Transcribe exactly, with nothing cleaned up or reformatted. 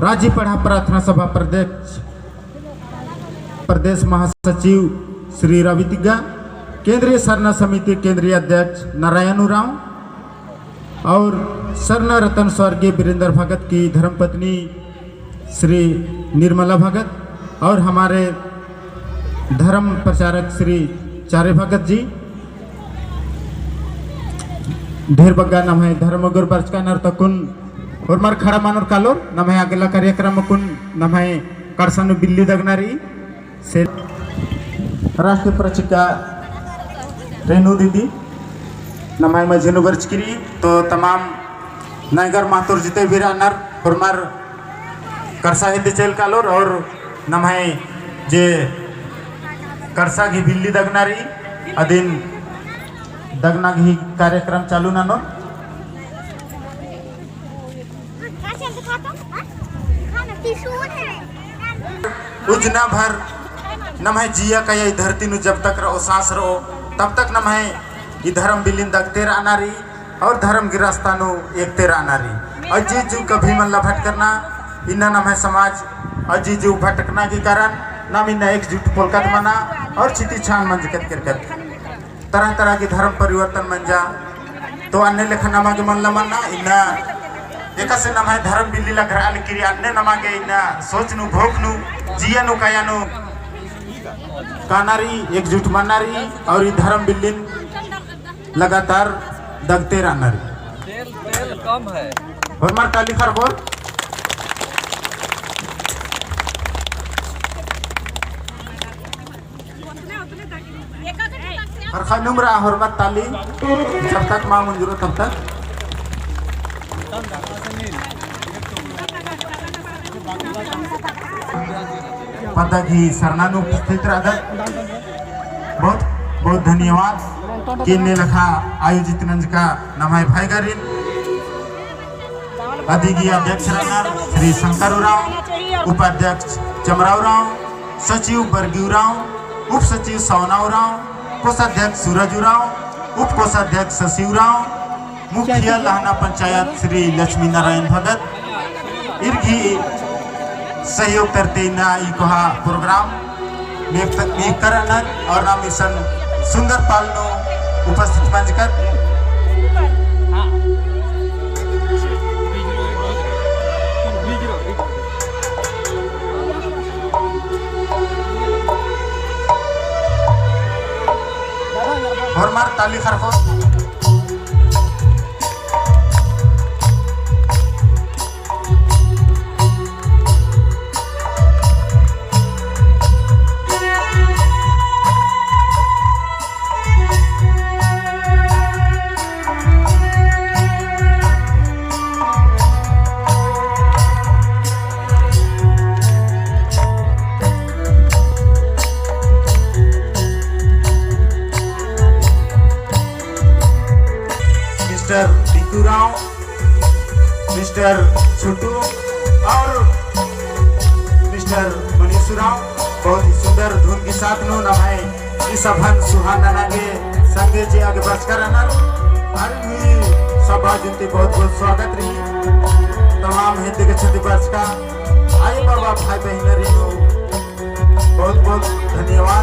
राजी पड़हा प्रार्थना सभा प्रदेश, प्रदेश महासचिव श्री रवि तिग्गा, केंद्रीय सरना समिति केंद्रीय अध्यक्ष नारायण उराँव और सरना रतन स्वर्गीय वीरेंद्र भगत की धर्मपत्नी श्री निर्मला भगत और हमारे धर्म प्रचारक श्री चारे भगत जी, ढेर बग्गे नम्है धर्म गुरु बरचका नर तकुन होरमर खड़ा मनोर कालोर, नम्है अगला कार्यक्रम कुन नम्है कड़सा नू बिल्ली दगना रई, से राष्ट्रीय प्रशिक्षिका रेणु दीदी, नम्है मझी नू बरचकी रई, तो तमाम नैगर महतोर जिते भी रअनर, होरमर कड़सा हेद्दे चइल कालोर और नम्है जे कड़सा गही बिल्ली दगना रई, अदिन दगना गही कार्यक्रम चालू ननोर। उज्जना भर नम्है जिया कया ई धरती नू जब तक रओ, सांस रओ, तब तक नम्है ई धर्म बिल्लिन दगते रअना रई। और धर्म गही रास्ता नू एकते रअना रई। और जे जो कभी मल्ला भटकरना, इन्ना नम्है समाज, और जे जो भटकना के कारण नाम इन्ना एकजुट पोलकत मना, और छिती छान मंजकत केरकत। तरह तरह की धर्म परिवर्तन मंजा, तो अन्ने लेखा नमा गे मल्ला मन्ना, इन्ना एकासे नम्है धर्म बिल्ली लग रहा, लेकिन अन्ने नमा गे इन्ना सोच नू, भोग नू, जिया नू, काया नू, काना रई, एकजुट मन्ना रई, और ई धर्म बिल्लिन लगातार दगते रअना रई। तेल, तेल कम है। होरमर ताली खरखोर। खरखा नुमरा होरमर ताली, जब तक मा मुंजुरो तब तक। पद्दा गही सरना नू उपस्थित रअदत। बहुत, बहुत धन्यवाद कि इन्ने लेखा आयोजित नंजका नम्है भाईगारिन। अदी गही अध्यक्ष रअनर श्री शंकर उराँव, उपाध्यक्ष चमरा उराँव, सचिव बरगी उराँव, उप सचिव सवना उराँव, कोषाध्यक्ष सूरज उराँव, उप कोषाध्यक्ष शशि उराँव, मुखिया लहना पंचायत श्री लक्ष्मी नारायण भगत, ईर गही सहयोग तरती इन्ना ई कोहा program मेक त-, मेक करनर और नाम इसन सुंदर पाल नू उपस्थित मंजकत। होरमर ताली खरखोर। मिस्टर टिकू राव, मिस्टर छोटू और मिस्टर मनीष राव बहुत ही सुंदर धुन के साथ नू नम्है ई सभान सुहाना नना गे संगे जे आगे बरचका रअनर। हर भी सभा जुन्ती बहुत बहुत स्वागत रई। तमाम हेद्दे गे छती बरचका आई बाबा भाई बहिन रई नू बहुत बहुत धन्यवाद।